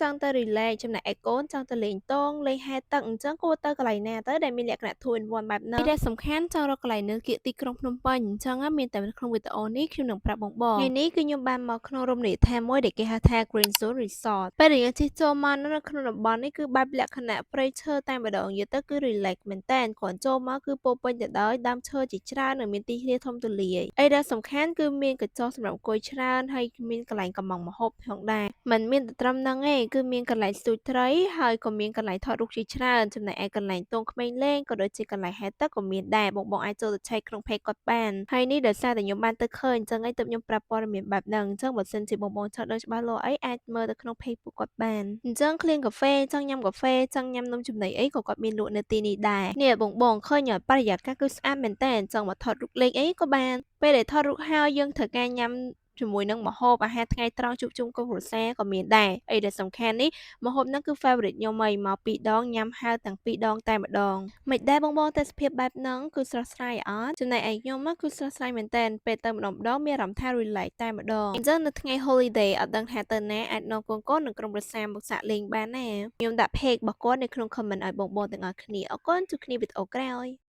ចង់ទៅ relax ចំណែកឯកូនចង់ទៅលេងតងលេងហែលទឹកអញ្ចឹងគួរទៅកន្លែងណាទៅដែលមានលក្ខណៈ 2 in 1បែបហ្នឹងដែលសំខាន់ចង់រកកន្លែងនៅគៀកទីក្រុងភ្នំពេញអញ្ចឹងមានតែក្នុងវីដេអូនេះខ្ញុំនឹងប្រាប់បងបងថ្ងៃនេះគឺខ្ញុំបានមកក្នុងរមណីយដ្ឋានមួយដែលគេហៅថា Green Zone Resort ពេលដែលយើងជិះចូលមកនៅក្នុងតំបន់នេះគឺបែបលក្ខណៈព្រៃឈើតែម្ដងនិយាយទៅគឺ relax មែនតើគ្រាន់ចូលមកគឺពោពេញទៅដោយដើមឈើជាច្រើននិងមានទីធ្លាធំទូលាយអីដែលសំខាន់គឺមានកញ្ចុះសម្រាប់អង្គុយច្រើនហើយមានកន្លែងកម្ម៉ង់ម្ហូបផងដែរមិនមានតែត្រឹមហ្នឹងទេគឺមានកន្លែងស្ទូចត្រីហើយក៏មានកន្លែងថតរូបជាច្រើនចំណែកឯកន្លែងទងក្មេងលេងក៏ដូចជាកន្លែងហែលទឹកក៏មានដែរបងបងអាចចូលទៅឆែកក្នុង page គាត់បានហើយនេះដោយសារតែខ្ញុំបានទៅឃើញអញ្ចឹងឯងទើបខ្ញុំប្រាប់ព័ត៌មានបែបហ្នឹងអញ្ចឹងបើសិនជាបងបងចង់ដឹងច្បាស់លាស់អីអាចមើលទៅក្នុង page ពួកគាត់បានអញ្ចឹងឃ្លានកាហ្វេចង់ញ៉ាំកាហ្វេចង់ញ៉ាំនំចំណីអីក៏គាត់មានលក់នៅទីនេះដែរនេះបងបងឃើញបរិយាកាសគឺស្អាតមែនតើចង់មកថតរូបលេងអីក៏បានពេលដែលថតរូបហើយយើងត្រូវការញ៉ាំជាមួយនឹងម្ហូបអាហារថ្ងៃត្រង់ជួបជុំក្រុមគ្រួសារក៏មានដែរអីដែលសំខាន់នេះម្ហូបហ្នឹងគឺ favorite ខ្ញុំហីមកពីរដងញ៉ាំហើយទាំងពីរដងតែម្ដងមិនដែរបងបងទេសភាពបែបហ្នឹងគឺស្រស់ស្រាយអត់ចំណែកឯខ្ញុំគឺស្រស់ស្រាយមែនតើពេលទៅម្ដងម្ដងមានអារម្មណ៍ថា relax តែម្ដងអញ្ចឹងនៅថ្ងៃ holiday អត់ដឹងថាទៅណាអាចនាំកូនកូននិងក្រុមគ្រួសារមកសាកលេងបានណាខ្ញុំដាក់ page របស់គាត់នៅក្នុង comment ឲ្យបងបងទាំងអស់គ្នាអរគុណជួបគ្នាវីដេអូក្រោយ។